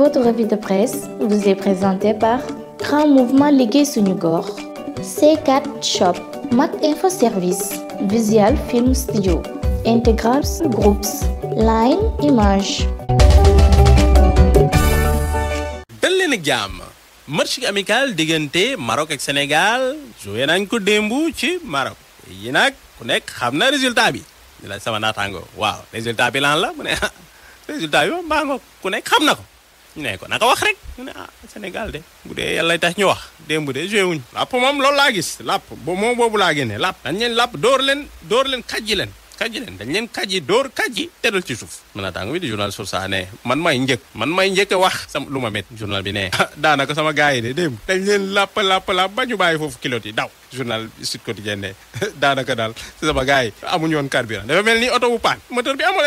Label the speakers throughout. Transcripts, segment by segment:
Speaker 1: Votre revue de presse vous est présentée par Grand Mouvement Liggéey Suñu Gox, C4 Shop, Mac Info Service, Visual Film Studio, Integral Groups, Line Image.
Speaker 2: dal leen ak jàmm match amical diggante Maroc ak Sénégal joué nañ ko démb ci Maroc yi nag ku nekk xam na résultat bi di la sama naataango waaw résultat bi lan la mu ne résultat bi maa nga ku nekk xam na ko ñu ne ko naka wax rek ñu ne Sénégal de bu dee yàlla tax ñu wax démb de joué wuñ làpp moom loolu laa gis làpp moom boobu laa génne làpp dañ leen làpp dóor leen kajji leen dañ leen kajji dóor kajji teddal ci suuf mën naa tàng bi di journal Source A ne man may njëkk wax sama lu ma met journal bi ne daanaka sama gars yi de démb dañ leen làpp ba ñu bàyyi foofu kilote yi daw journal Sud Quotidien ne daanaka daal si sama gars yi amuñu woon carburant dafa mel ni oto bu paan moteur bi amul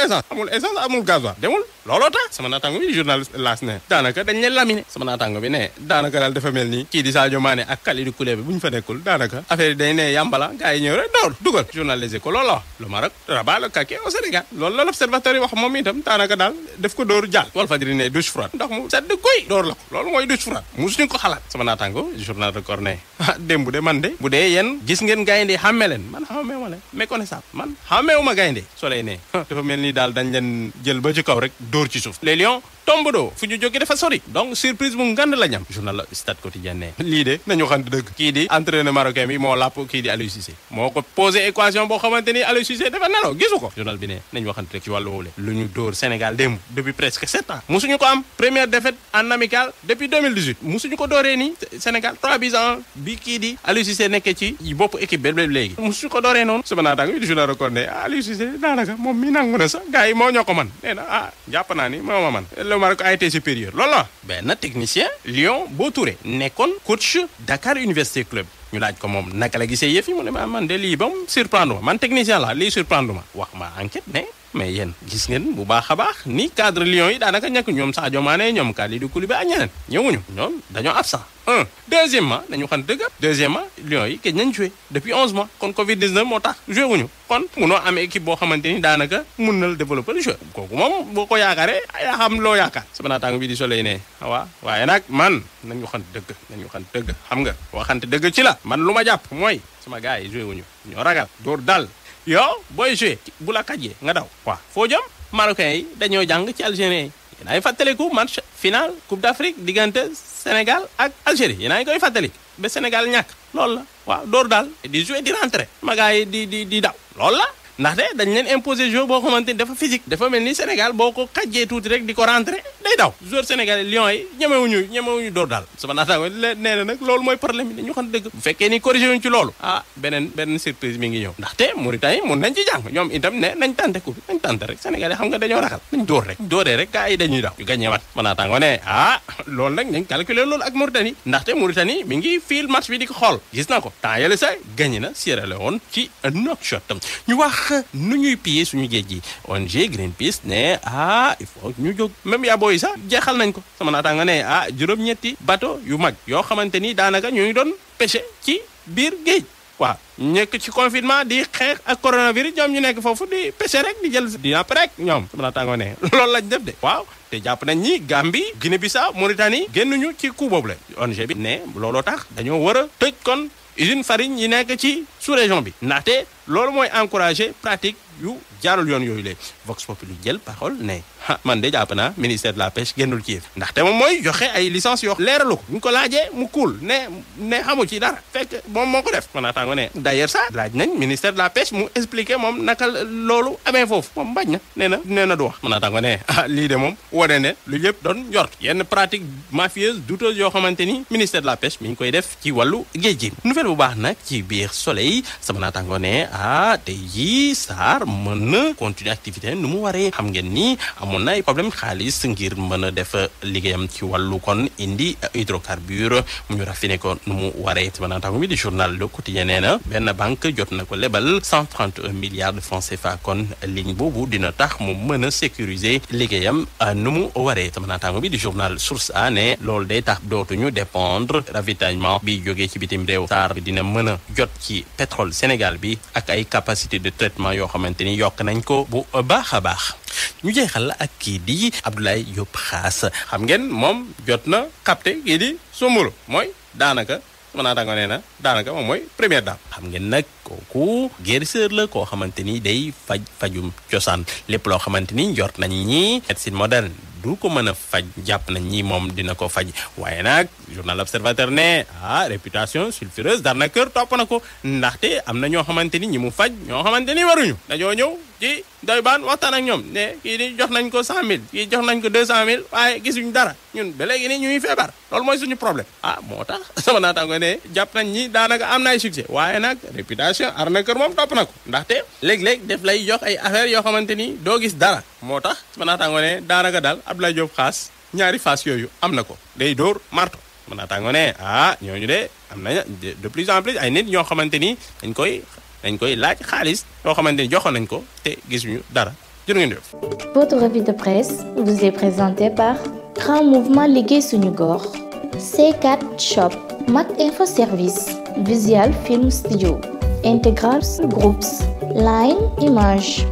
Speaker 2: essence amul gasoil demul looloo tax sama naataango bi di journal L'As ne daanaka dañ leen laminé sama naataango bi ne daanaka daal dafa mel ni kii di Sadio Mané ak Kalidou Koulibaly bu ñu fa nekkul daanaka affaire yi dañ ne yàmbala gars yi ñëw rek door dugal journal Les Échos loolu la wax le Maroc rabat le caquet au Sénégal loolu la l'Observateur yi wax moom itam daanaka daal def ko dóor jàll Walfadjri ne douche froide ndax mu sedd koy door la ko loolu mooy douche froide musuñu ko xalaat sama naataango journal Record ne démb de man de bu dee yéen gis ngeen gaynde xàmme leen man xàmmeewuma leen méconnaissable man xàmmeewuma gaynde Soleil ne dafa mel ni daal dañ leen jël ba ci kaw rek dóor ci suuf les lions tombado fu ñu jógee dafa sori donc surprise bu ngand la ñam journal la Stade Quotidien ne lii de nañu xam dëgg kii di entraîneur marocain bi moo làpp kii di Aliou Cissé moo ko posé équation boo xamante ni Aliou Cissé dafa nelaw gisu ko journal bi ne nañu waxante rek ci wàllu woowule lu ñu dóor Sénégal démb depuis presque 7 ans musuñu ko am première défaite en amical depuis 2018 musuñu ko dooree nii Sénégal 3-1 bi kii di Aliou Cissé nekkee ci bopp équipe bi léegi musuñu ko dooree noonu sama naataango di journal Record ne Aliou Cissé daanaka moom mi nangu na sax gars yi moo ñoo ko man nee na jàpp naa ni moo ma man le Maroc a été supérieur loolu la benn technicien Lyon Bo Touré nekkoon coach Dakar Université Club ñu laaj ko moom naka la gisee yëf yi mu ne man de lii ba mu surprendre ma man technicien la lii surprendre ma wax ma enquête ne mais yéen gis ngeen bu baax a baax ni cadre Lyon yi daanaka ñàkk ñoom Sadio Mané ñoom Kalidou Koulibaly ak ñeneen ñëwuñu ñoom dañoo absent deuxièmement dañu xam dëgg deuxièmement Lyon yi gëj nañ joué depuis 11 mois kon Covid 19 moo tax joué wuñu kon munoo am équipe boo xamante ni daanaka mun na développer joué kooku moom boo ko yaakaaree yaa xam loo yaakaar sama naataango bi di Soleil ne waaye nag man nañu xam dëgg xam nga waxante dëgg ci la man lu ma jàpp mooy sama gars yi joué wuñu ñoo ragal dóor dal yow booy joué bu la kajjee nga daw waaw foo jëm marocains yi dañoo jàng ci algériens yi yéen a ngi fàttaliku match final Coupe d'Afrique diggante Sénégal ak Algérie yéen a ngi koy fàttali ba Sénégal ñàkk loolu la waaw door daal di jouer di rentrer ma gars yi di daw loolu la ndaxte dañ leen imposer jeu boo xamante ni dafa physique dafa mel ni Sénégal boo ko kajjee tuuti rek di ko rentrer day daw joueur sénégalais Lions yi ñemewuñu door daal sama naataango nee na nag loolu mooy problème bi dañu xam dëgg bu fekkee ni corrigé wuñ ci loolu benn surprise mi ngi ñëw ndaxte Mauritanie mun nañ ci jàng ñoom itam ne nañ tànte ko nañ tànte rek sénégalais xam nga dañoo raxal nañ door rek dooree rek gars yi dañuy daw ñu gagné wat sama naataango ne loolu nag nañ calculer loolu ak Mauritanie ndaxte Mauritanie mi ngi fiil match bi di ko xool gis na ko temps yële sa gagné na Sierra Leone ci Nouakchott ñu wax nu ñuy piller suñu géej gi ONG Greenpeace ne il faut ñu jóg même yaa booy sax jeexal nañ ko sama naataango ne juróom-ñetti bateau yu mag yoo xamante ni daanaka ñu ngi doon pêcher ci biir géej waaw nekk ci confinement di xeex ak coronavirus ñoom ñu nekk foofu di pêcher rek di jël di napp rek ñoom sama naataango ne loolu lañ def de waaw te jàpp nañ ñi Gambie Guinée-Bissau Mauritanie génnuñu ci coup boobu la ONG bi ne looloo tax dañoo war a tëj kon usine farine yi nekk ci sous-région bi ndaxte loolu mooy encourager pratique yu jaarul yoon yooyu léegi Vox Populi jël parole ne man de jàpp naa ministère de la pêche génnul ci yëf ndaxte moom mooy joxe ay licence yoo leeralu ko ñu ko laajee mu kuul ne xamu ci dara fekk moom moo ko def man naataango ne d'ailleurs sax laaj nañ ministère de la pêche mu expliquer moom naka loolu amee foofu moom bañ na nee na du wax man naataango ne lii de moom wane ne lu yëpp doon njort yenn pratique mafieuse douteuse yoo xamante ni ministère de la pêche mi ngi koy def ci wàllu géej gi nouvelle bu baax nag ci biir Soleil sama naataango ne tey jii Sarr mën na continuer activité nu mu waree xam ngeen ni amoon na ay problème xaalis ngir mën a def liggéeyam ci wàllu kon indi hydrocarbure mu ñu raffiné ko nu mu waree sama naataango bi di journal Le Quotidien nee na benn banque jot na ko lebal 131 milliards de francs CFA kon ligne boobu dina tax mu mën a sécuriser liggéeyam nu mu waree sama naataango bi di journal Source A ne loolu day tax dootuñu dépendre ravitaillement bi jógee ci bitim réew Sarr dina mën a jot ci pétrole Sénégal bi ak ay capacité de traitement yoo xamante ni yokk nañ ko bu baax a baax ñu jeexal la ak kii di Abdoulaye Diop Khass xam ngeen moom jot na capté kii di Soumboulou mooy daanaka mën naa tàngoo nee na daanaka moom mooy première dame xam ngeen nag kooku guérisseur la koo xamante ni day fajum cosaan lépp loo xamante ni jot nañ ñi médecine moderne du ko mën a faj jàpp nañ ñi moom dina ko faj waaye nag journal Observateur ne réputation sulfureuse d'arnaqueur topp na ko ndaxte am na ñoo xamante ni ñi mu faj ñoo xamante ni waruñu dañoo ñëw ci doy baan waxtaan ak ñoom ne kii di jox nañ ko 100 000 kii jox nañ ko 200 000 waaye gisuñ dara ñun ba léegi ni ñuy feebar loolu mooy suñu problème moo tax sama naataango ne jàpp nañ ñi daanaka am na ay succès waaye nag réputation arnaqueur moom topp na ko ndaxte léeg-léeg def lay jox ay affaires yoo xamante ni doo gis dara moo tax sama naataango ne daanaka daal Abdoulaye Diop Khass ñaari face yooyu am na ko day dóor marto sama naataango ne ñooñu de am nañ de plus en plus ay nit ñoo xamante ni dañ koy laaj xaalis yoo xamante ni joxoon nañ ko te gisuñu dara jërë ngeen jëf.
Speaker 1: Votre revue de presse vous est présentée par Grand Mouvement Liggéey Suñu Gox, C4 Shop, Mak Info Service, Visual Film Studio, Integrals Groups, Line Image.